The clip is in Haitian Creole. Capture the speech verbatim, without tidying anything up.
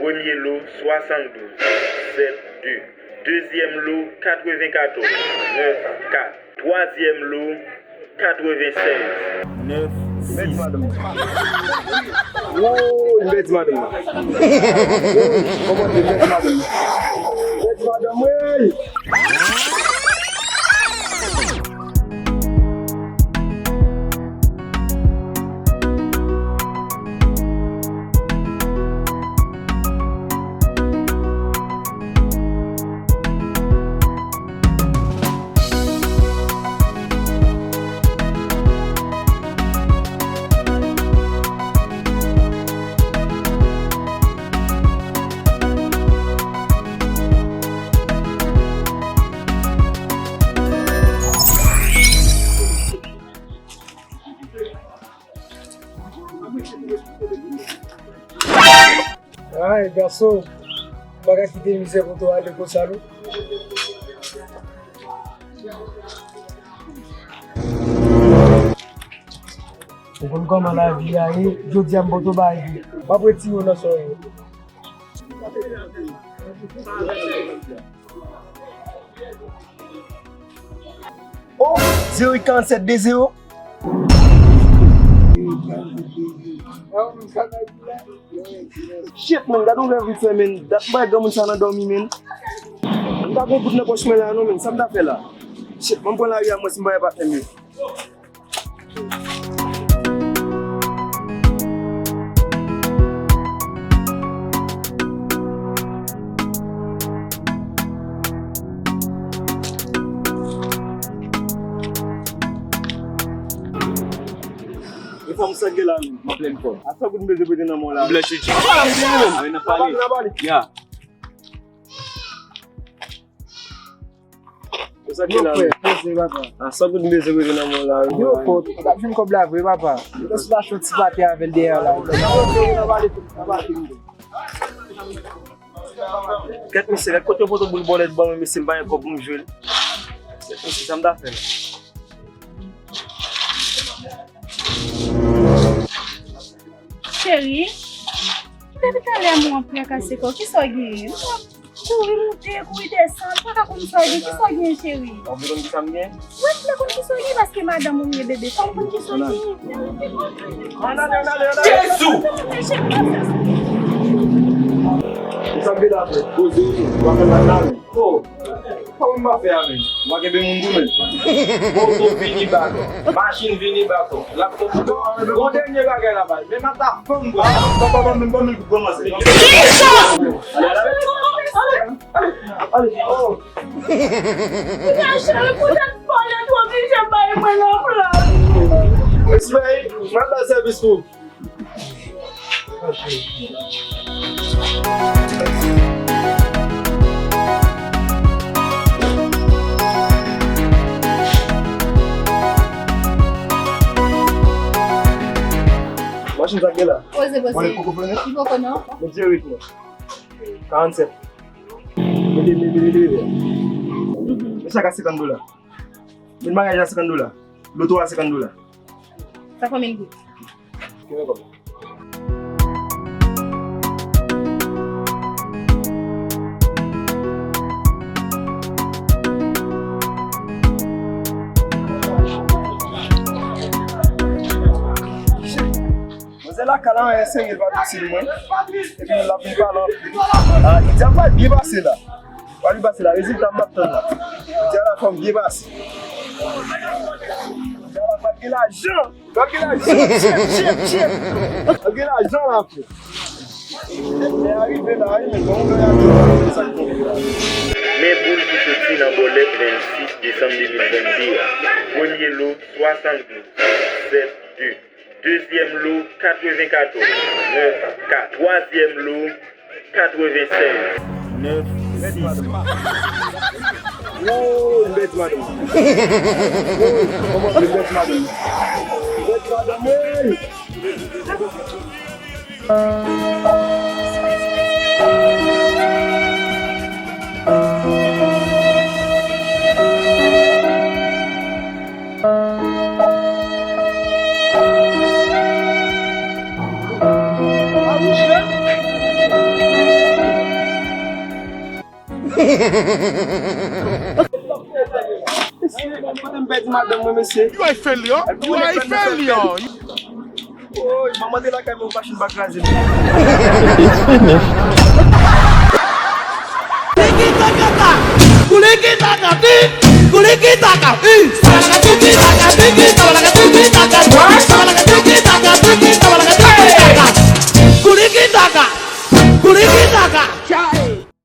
Premye lo, swasanndouz, sèt de. Dezyèm lo, katrevenkatòz, nèf kat. Twazyèm lo, katrevensèz, nèf sis. Woy, m pèdi madanm nan. Woy, kòman m pèdi madanm nan? M pèdi madanm, woy! Ay, gason, m pa ka kite mizè poto ale konsa, non. Ou konn kòman lavi a ye, jodi a m poto bay vi. M ap retire w nan sa w ye. Oh, zewo uit karannsèt de zewo. Shit, man, gade yon lè vin fè, man. Dat m pa wè granmoun sa nan dòmi, man. M pa gon goud nan pòch mwen la, non, man. Sa m ta fè la? Shit, ban m pran lari a, mwen, si m pa wè patnè m yo. E fanm sa gen la menm, an plèn fòm. A sa gout m bezwen prete nan men w la. Blanchi G. Mwen nan pale. Ya. Sa k gen la menm? A sa gout m bezwen prete nan men w la. Yo, kòb, w ap jwenn kòb la vre, papa. Lè sou la chon ti pate avè l dèyè la. Kèt mesye, gad kote yo poto boul bòlèt ban mwen, mesye, m pa gen kòb pou m jwe l. Kèt mesye, sa m ta fè la? Cheri, depi talè mwen ap trakase kò, kisa w genyen? Mwen ap kouri moute, kouri desann, m pa ka konn sa w gen, kisa w genyen, cheri? Ou vle konn kisa m genyen? Wi, m vle konn kisa w genyen, paske madanm ou m ye, bebe, fò m konn kisa w genyen. Ann ale, ann ale, ann ale. Jezi! Kisa m gen la, frè? Poze w tou, w ap fè mal la, wi. Oh, kòman m ap fè a menm? M a kenbe moun goumen. Moto vini baton, machin vini baton, laptop vini baton. Bon, dènye bagay la bay. Men m ap ta fanm, bwa. Papa, ban m, ban m, ban m kòmanse. Ale, ale, ale. Ale, ale. Oh. Cheri, poutèt pale tou oblije bay mwen nan plas. Respè, mwen ba sèvis pou. Machin sa k gen la? Poze, poze. Mwen poko fè, non? Li poko, non. Mwen di ritm. Karannsèt. Mete, mete, mete, mete. Mete sa ka senkant dola. Mete maryaj la senkant dola. Loto a senkant dola. Sa konbyen l koute? Kenbe kòb la. Manzè lakay la, anyen serye, l pa vin sou mwen. Epi l ap vin pale anpil. Ah, Lydia pral byen pase la. Pral byen pase la. Rezilta m ap tann la. Lydia la fè m byen pase. Lydia la pral gen lajan. Pral gen lajan, chèf, chèf, chèf. Pral gen lajan la, frè. Lè a rive la, wi, men bon, lè a rive la, sa k tonbe la. Men boul ki soti nan bòlèt lendi sis desanm de mil vennde a. Premye lo, swasanndouz, sèt de. Dezyèm lo, katrevenkatòz, nèf kat. Twazyèm lo, katrevensèz, nèf sis. Woy, m pèdi madanm. Woy, kòman m pèdi madanm? M pèdi madanm, woy! Kote m pèdi madanm mwen, mesye? You are a failure. You are a failure. Oy, manman te lakay mwen, machin pa kraze. Tiki taka ta, kuliki taka ti, kuliki taka i, taka tiki taka tiki.